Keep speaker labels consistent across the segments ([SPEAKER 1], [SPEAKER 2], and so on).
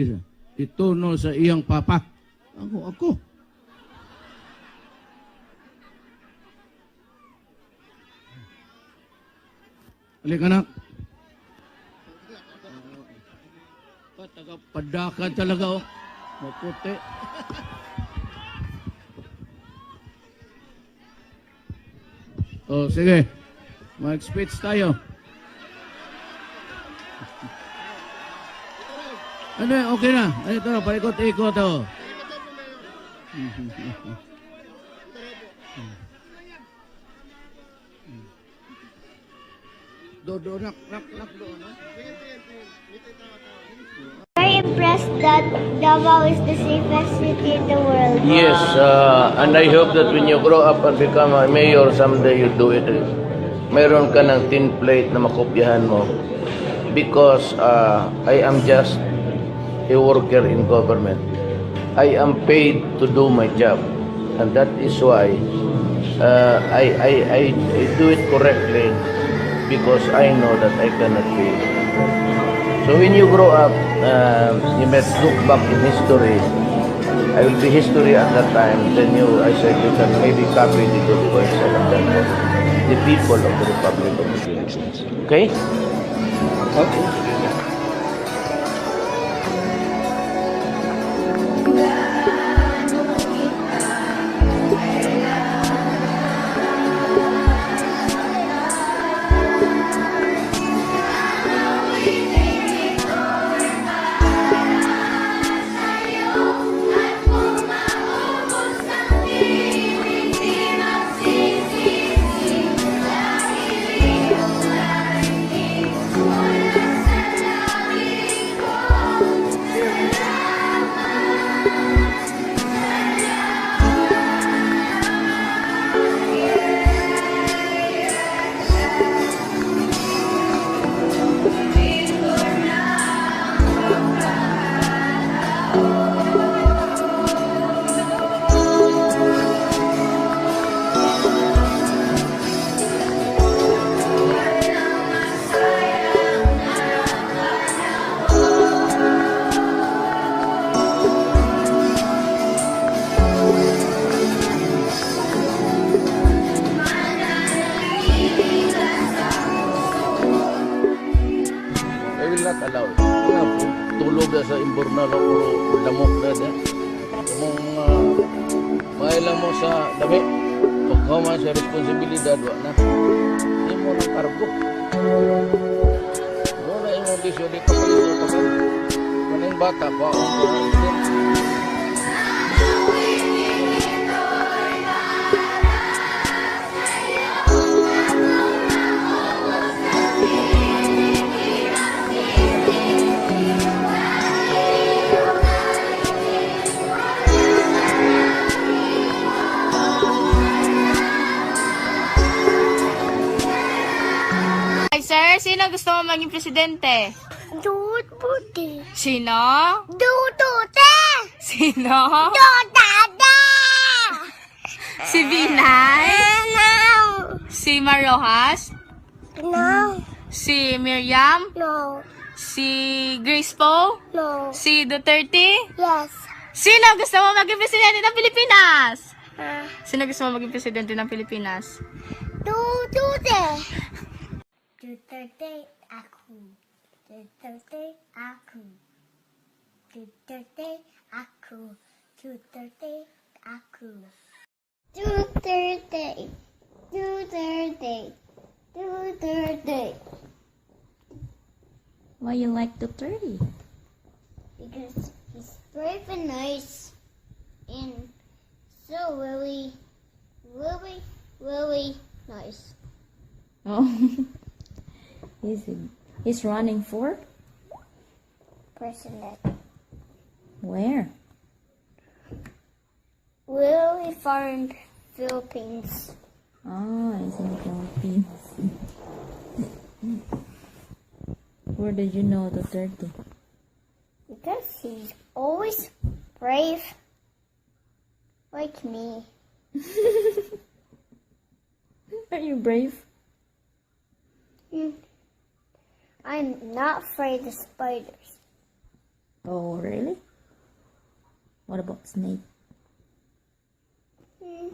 [SPEAKER 1] Isa, iturno sa iyang papa. Ako, ako. Halika, anak. Taga padakan talaga, oh. Maputi. Oh, sige. Mag-speech tayo. Ano, okay na. Ano ito, paikot-ikot, oh. Do, do, nak, nak, nak, do, no?
[SPEAKER 2] Very impressed that Davao is the safest city in the world.
[SPEAKER 1] Yes, and I hope that when you grow up and become a mayor someday, you do it. Meron ka ng tin plate na makopyahan mo because I am just a worker in government. I am paid to do my job, and that is why I do it correctly because I know that I cannot fail. So when you grow up, you may look back in history. I will be history at that time. Then you, I said, you can maybe copy the good works I have done for the people of the Republic of the Philippines. Okay? Okay. I will not allow it. Nga po, tulog na sa imburnal o lamok na na. Mong mailang mo sa dami. Pagkaman sa responsibilidad, wa na. Imo ng kargo. Mo na imong bisyo, di ka palito ka. Kaning bata, baon ko na.
[SPEAKER 3] Ay, sir, sino gusto mo maging presidente?
[SPEAKER 2] Duterte.
[SPEAKER 3] Sino?
[SPEAKER 2] Duterte!
[SPEAKER 3] Sino?
[SPEAKER 2] Duterte!
[SPEAKER 3] Si Binay?
[SPEAKER 2] No!
[SPEAKER 3] Si Marojas?
[SPEAKER 2] No!
[SPEAKER 3] Si Miriam?
[SPEAKER 2] No!
[SPEAKER 3] Si Grace Poe?
[SPEAKER 2] No!
[SPEAKER 3] Si Duterte?
[SPEAKER 2] Yes!
[SPEAKER 3] Sino gusto mo maging presidente ng Pilipinas?
[SPEAKER 2] Ah,
[SPEAKER 3] Sino gusto mo maging presidente ng Pilipinas?
[SPEAKER 2] Duterte! Duterte ako. Duterte ako. Duterte ako. Duterte ako. Duterte. Duterte. Duterte.
[SPEAKER 4] Why you like Duterte?
[SPEAKER 2] Because he's brave and nice and so really, really, really nice.
[SPEAKER 4] Oh, he's running for
[SPEAKER 2] President.
[SPEAKER 4] where?
[SPEAKER 2] Really far in Philippines.
[SPEAKER 4] Ah, he's in the Philippines. Where did you know Duterte?
[SPEAKER 2] Because he's always brave like me.
[SPEAKER 4] Are you brave?
[SPEAKER 2] I'm not afraid of spiders.
[SPEAKER 4] Oh, really? What about snake?
[SPEAKER 2] Yeah.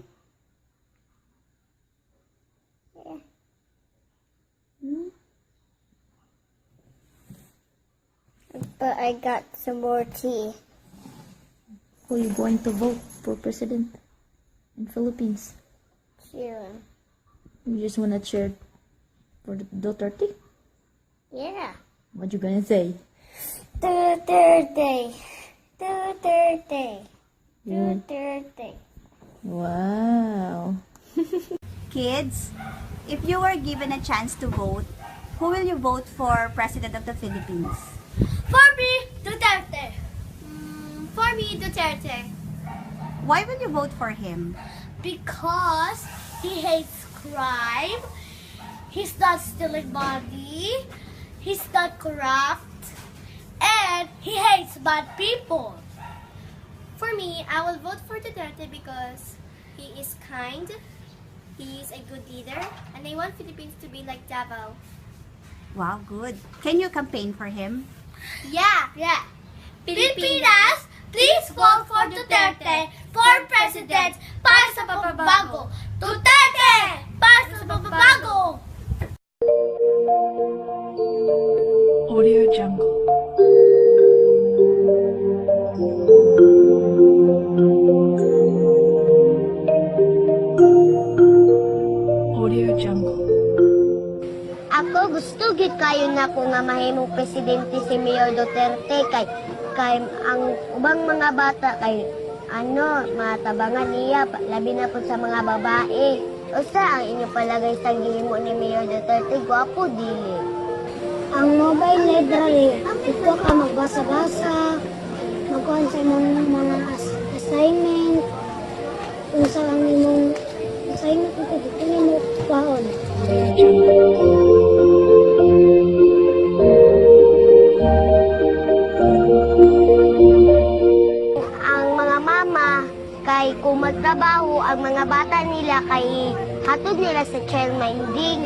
[SPEAKER 2] But I got some more tea.
[SPEAKER 4] Who you going to vote for president in Philippines?
[SPEAKER 2] Cheer.
[SPEAKER 4] You just wanna cheer for the Duterte?
[SPEAKER 2] Yeah.
[SPEAKER 4] What you gonna say?
[SPEAKER 2] Duterte. Duterte. Duterte.
[SPEAKER 4] Wow.
[SPEAKER 5] Kids, if you were given a chance to vote, who will you vote for President of the Philippines?
[SPEAKER 2] For me, Duterte. For me, Duterte.
[SPEAKER 5] Why will you vote for him?
[SPEAKER 2] Because he hates crime. He's not stealing money. He's not corrupt. And he hates bad people.
[SPEAKER 6] For me, I will vote for Duterte because he is kind, he is a good leader, and I want Philippines to be like Davao.
[SPEAKER 5] Wow, good. Can you campaign for him?
[SPEAKER 6] Yeah!
[SPEAKER 2] Yeah. Pilipinas, please vote for Duterte for president para sa pagbabago. Duterte! Para sa pagbabago!
[SPEAKER 7] Audio Jungle. Audio Jungle.
[SPEAKER 2] Ako gusto gyud kayo nako nga mahimong presidente si Mayor Duterte kay kay ang ubang mga bata kay ano matabangan niya labi na pud sa mga babae. Usa ang inyong palagay sa gihimo ni Mayor Duterte, gwapo dili?
[SPEAKER 8] Ang mobile library, dito ka magbasa-basa, magkuhan sa imong mga assignment, unsa ang imong assignment ito, dito nimo kuhaon.
[SPEAKER 7] Audio Jungle.
[SPEAKER 2] Ang mga mama kay kung magtrabaho ang mga bata nila kay hatod nila sa childminding.